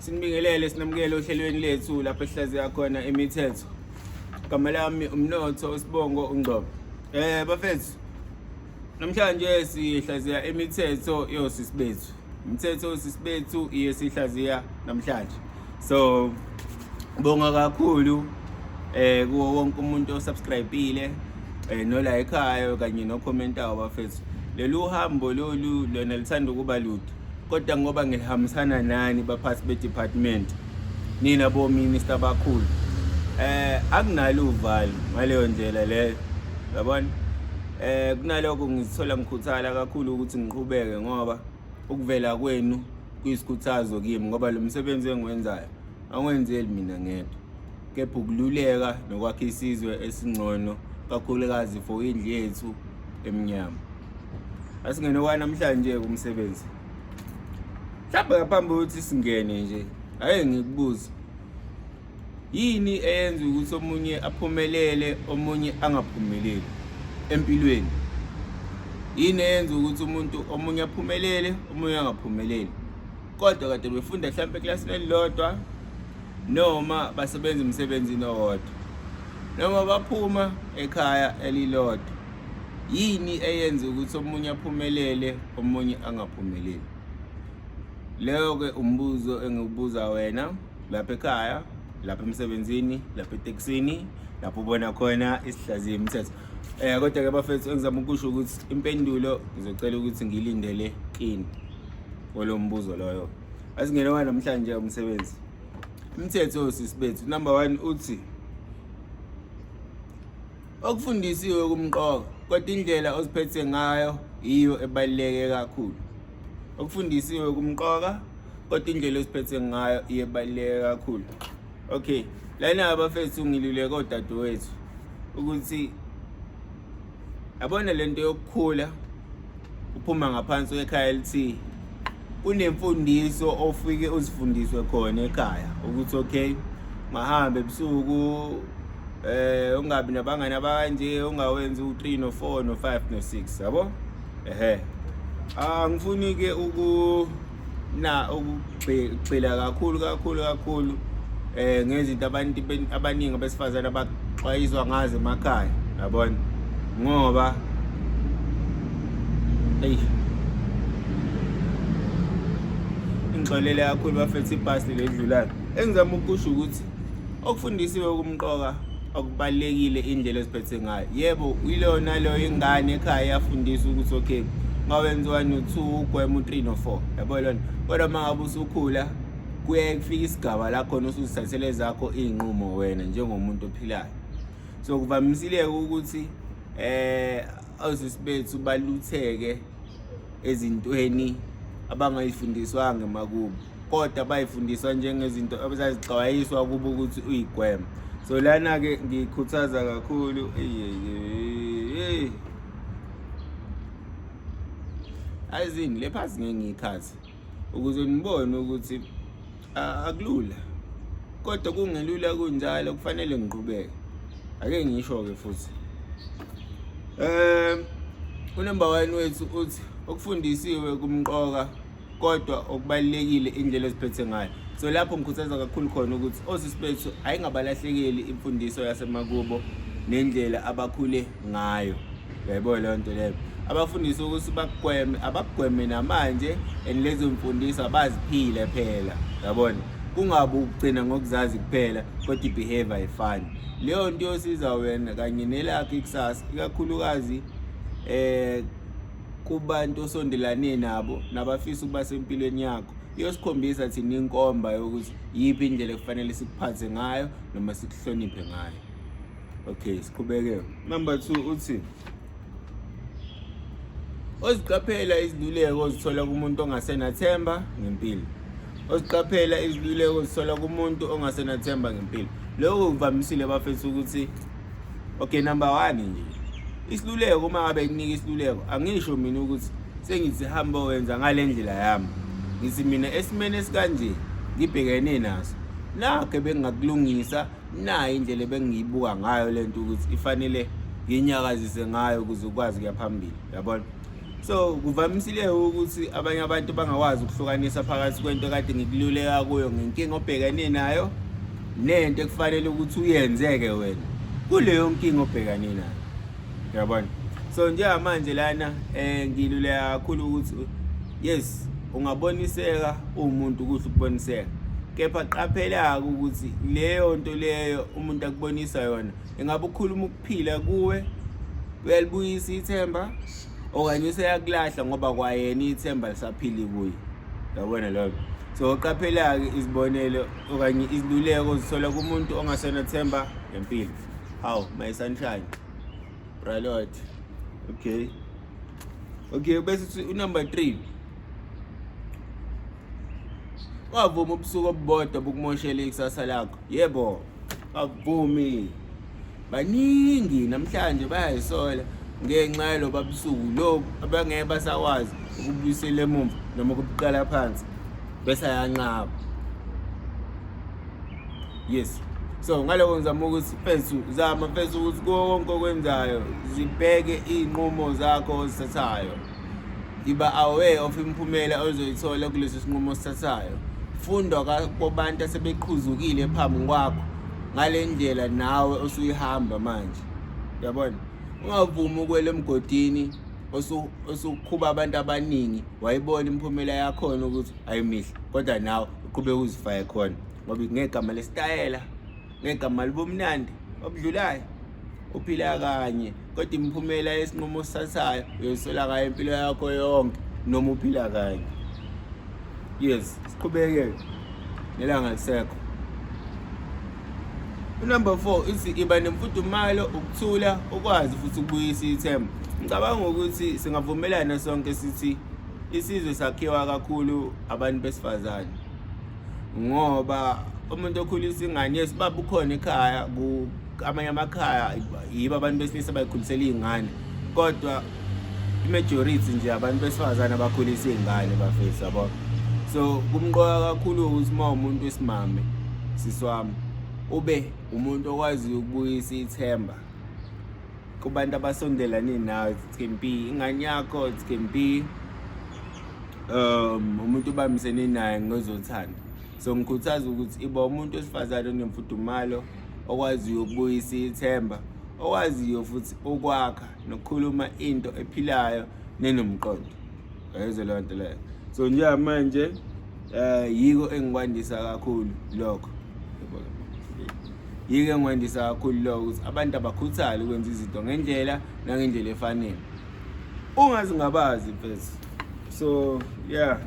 Sinibingelele sinamukele ohlelweni lethu lapho esihlaziya khona imithetho. Igama lami uMnotho uSibongo uNgcobo. Bafethu, namhlanje sihlaziya imithetho yosisi bethu. Imithetho yosisi bethu iye sihlaziya namhlanje. So bonga kakhulu kuwo wonke umuntu osubscribeile nola ekhaya kanye nokhomentayo bafethu. Lolu hambo lolu lona lithanda ukuba lude. Kodwa ngoba ngihambisana nani baphathi be-department, nina bo-minister abakhulu, akunalo uvalo ngaleyo ndlela leyo, yabona. Kunalokho ngizithola ngikhuthala kakhulu ukuthi ngiqhubeke ngoba ukuvela kwenu kuyisikhuthazo kimi, ngoba lo msebenzi engiwenzayo angiwenzeli mina ngedwa, kepha ukululeka nokwakha isizwe esingcono, kakhulukazi for indlu yethu emnyama. Asingene kwanamhlanje kumsebenzi. Mhlawumbe ngaphambi kokuthi singene nje, ake ngikubuze. Yini eyenza ukuthi omunye aphumelele omunye angaphumeleli empilweni? Yini eyenza ukuthi umuntu omunye aphumelele omunye angaphumeleli? Kodwa kade befunda mhlawumbe eklasini elilodwa noma basebenza emsebenzini owodwa noma baphuma ekhaya elilodwa. Yini eyenza ukuthi omunye aphumelele omunye angaphumeleli? Leyo-ke umbuzo engiwubuza wena lapha ekhaya, lapha emsebenzini, lapha etekisini, lapho ubona khona isihlaziya imithetho. Kodwa-ke bafethu, engizama ukusho ukuthi impendulo ngizocela ukuthi ngiyilindele kini kulo mbuzo loyo. Asingene namhlanje umsebenzi. Imithetho yosisi bethu number 1 uthi okufundisiwe kumqoka, kodwa indlela oziphethe ngayo yiyo ebaluleke kakhulu. Okufundisiwe kumqoka, kodwa indlela oziphethe ngayo iyo ebaluleke kakhulu. Okay, lana abafethu ngiluleka odadewethu ukuthi yabona lento yokukhula uphuma ngaphansi kwekhaya elithi kunemfundiso ofike uzifundiswe khona ekhaya ukuthi okay, ungahambi ebusuku, ungabi nabangani abanje, ungawenzi u3 no 4 no 5 no 6, yabo. Ehe, angifuni ke uku na ukugxila kakhulu kakhulu kakhulu ngezinto abantu abaningi abesifazane abaxwayiswa ngazo emakhaya, yabona, ngoba eyi ingixolele kakhulu bafethu ibhasi ledlulayo. Engizama ukusho ukuthi okufundisiwe kumqoka, okubalulekile indlela eziphethe ngayo. Yebo, yileyo naleyo ingane ekhaya iyafundiswa ukuthi okay, ngawenza 1 no 2 ugwema u3 no 4, yabo lona. Kodwa uma ngabe usukhula kuyaye kufika isigaba la khona usuzithathele zakho iy'nqumo wena njengomuntu ophilayo. So kuvamisile ukuthi osisi bethu balutheke ezintweni abangayifundiswanga emakubo, kodwa bayifundiswa njengezinto abazazixwayiswa kubo ukuthi uyigweme. So lana-ke ngikhuthaza kakhulu, eyi azini le phasi ngeke ngiyikhathi ukuze nibone ukuthi akulula, kodwa kungelula kunjalo, kufanele ngiqhubeke. Ake ngisho-ke futhi unumber 1 wethu uthi okufundisiwe kumqoka, kodwa okubalulekile indlela eziphethe ngayo. So lapho ngikhuthaza kakhulu khona ukuthi osisi bethu ayingabalahlekeli imfundiso yasemakubo nendlela abakhule ngayo. Uyayibona leyo nto leyo, abafundisi ukuthi bakugweme, abakugweme namanje, and lezo mfundiso abaziphile phela, yabona, kungabi ukugcina ngokuzazi kuphela, kodwa i-behavior ayifani. Leyo nto yosiza wena kanye nelakho ikusasa, ikakhulukazi kubantu osondelane nabo nabafisa ukuba sempilweni yakho. Iyosikhombisa thina inkomba yokuthi yiphi indlela ekufanele sikuphathe ngayo noma sikuhloniphe ngayo. Okay, siqhubeke. Number 2 uthi oziqaphela iziluleko ozithola kumuntu ongasenathemba ngempilo. Oziqaphela iziluleko ozithola kumuntu ongasenathemba ngempilo. Lokho kuvamisile bafethu ukuthi okay, number 1 nje isiluleko, uma ngabe kunika isiluleko, angisho mina ukuthi sengithi hamba wenza ngale ndlela yami, ngithi mina esimeni esikanje ngibhekene naso, nakho bengingakulungisa, nayo indlela ebengiyibuka ngayo lento ukuthi ifanele nginyakazise ngayo ukuze ukwazi ukuya phambili, yabona. So kuvamisile ukuthi abanye abantu bangakwazi ukuhlukanisa phakathi kwento kade ngikululeka kuyo ngenkinga obhekene nayo nento ekufanele ukuthi uyenzeke wena kuleyo nkinga obhekane nayo. Uyabona? So njengamanje lana ngiluleka kakhulu ukuthi yes, ungaboniseka umuntu kuhle ukuboniseka. Kepha qaphela-ke ukuthi leyo nto leyo umuntu akubonisa yona ingabe ukhuluma ukuphila kuwe, uyalibuyisa ithemba okanye useyakulahla ngoba kwayena ithemba lisaphili kuye. Yabona lokho? So qaphela-ke izibonelo okanye iziluleko ozithola kumuntu ongasenathemba ngempilo. Hawu, my sunshine. Bralot. Okay. Okay, bese unumber 3. Wavuma ubusuku obubodwa bukumoshela ikusasa lakho. Yebo. Avumi. Baningi namhlanje bayayisola ngenxa yaloba busuku lobu abangeke basakwazi ukubuyisela emumva noma ukubuqala phansi bese ayanqaba. Yes. So ngaloko ngizama ukuthi mfethu, zama mfethu ukuthi kuwo konke okwenzayo zibheke iy'nqumo zakho ozithathayo. Iba aware of imiphumela ozoyithola kulesi sinqumo osithathayo. Funda kubantu asebeqhuzukile phambi kwakho ngale ndlela nawe osuyihamba manje. Uyabona? Ungavumi ukwela emgodini osukhuba abantu abaningi wayibona imiphumela yakhona ukuthi ayimihle, kodwa nawe uqhubeke uzifake khona ngoba ngegama lesitayela, ngegama libumnandi obudlulayo, uphila kanye, kodwa imiphumela yesinqumo osithathayo uyoyisola ngayo impilo yakho yonke noma uphila kanye. Yes, siqhubeke nelanga lisekho. Unumber 4 ithi iba nemfudumalo, ukuthula, ukwazi futhi ukubuyisa ithemba. Ngicabanga ukuthi singavumelana sonke sithi isizwe sakhiwa kakhulu abantu besifazane, ngoba umuntu okhulisa ingane, yes, baba ukhona ekhaya, amanye amakhaya yibo abantu besilisa bayikhulisela iy'ngane, kodwa i-majority nje abantu besifazane abakhulisa iy'ngane bafethu, yabo. So kumqoka kakhulu ukuthi uma umuntu wesimame, sisi wami, ube umuntu okwaziyo ukubuyisa ithemba kubantu abasondelane nawe. It can be ingane yakho, it can be umuntu obambisene naye ngezothando. So ngikhuthaza ukuthi iba umuntu wesifazane onemfudumalo, okwaziyo ukubuyisa ithemba, okwaziyo futhi ukwakha nokukhuluma into ephilayo nenomqondo. Uyayizwa leyo nto leyo? So njengamanje yiko engikwandisa kakhulu lokho. Yiko engikwandisa kakhulu lokho ukuthi abantu abakhuthale ukwenza izinto ngendlela nangendlela efanele. Ungazingabazi mfethu. So yeah,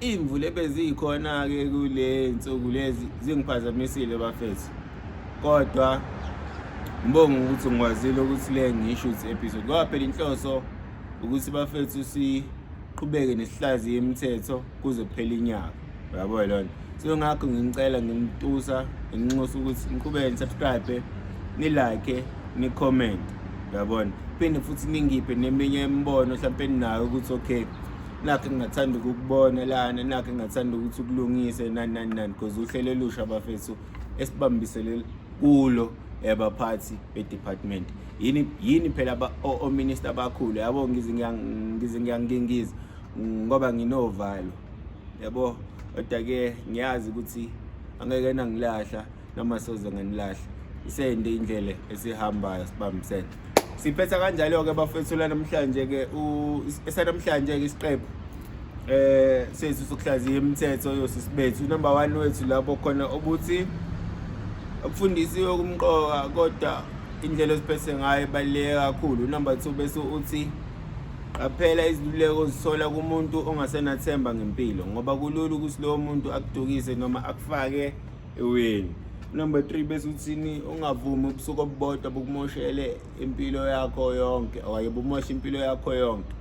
imvula ebezikhona-ke kule nsuku lezi zingiphazamisile bafethu, kodwa ngibonga ukuthi ngikwazile ukuthi le ngiyishuthi episode, ngoba phela inhloso ukuthi bafethu siqhubeke nesihlaziye imithetho kuze kuphele inyaka, uyabo lona. So ngakho ngicela, nginitusa, nginxusa ukuthi niqhubeke ni-subscribe, ni-like, ni-comment, uyabona, phinde futhi ningiphe neminye imibono mhlawumpe ninayo ukuthi okay, nakho engingathanda ukukubona lana, nakho engingathanda ukuthi ukulungise, nani nani nani, because uhlelo olusha bafethu esibambisele kulo abaphathi be-department. Yini yini phela ominister abakhulu, yabo, ngize ngiyangingiza ngoba nginovalo, yabo, kodwa-ke ngiyazi ukuthi angeke nangilahla noma soze nganilahla. Isende indlela esihambayo sibambisene. Siphetha kanjalo-ke bafethu la namhlanje-ke, esanamhlanje-ke isiqephu sethu sokuhlaziya imithetho yosisi bethu. Number 1 wethu lapho khona obuthi ukufundisiwe kumqoka, kodwa indlela oziphethe ngayo ibaluleke kakhulu. Number 2 bese uthi qaphela iziluleko ozithola kumuntu ongasenathemba ngempilo, ngoba kulula ukuthi lowo muntu akudukise noma akufake eweni. Number 3 bese uthini, ungavumi ubusuku obubodwa bukumoshele impilo yakho yonke, okanye bumoshe impilo yakho yonke.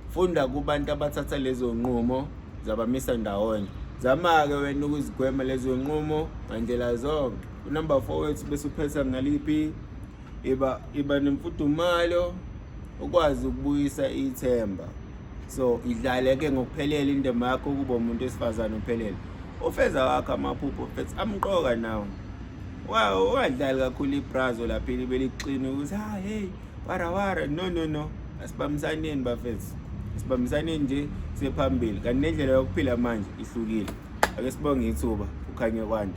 Funda kubantu abathatha lezo nqumo zabamisa ndawonye. Zama-ke wena ukuzigwema lezo nqumo ngandlela zonke. Unumber 4 wethu bese uphetha ngaliphi? Iba nemfudumalo, ukwazi ukubuyisa ithemba. So idlale-ke ngokuphelele indima yakho ukuba umuntu wesifazane uphelele, ufeza wakho amaphupho mfethu amqoka nawo. Ungadlali kakhulu ibrazo lapha libe lixina ukuthi ah hey wara wara, no no no. Asibambisaneni bafethu, sibambisaneni nje siye phambili. Kanti nendlela yokuphila manje ihlukile. Ake sibonge ithuba, ukhanye kwande.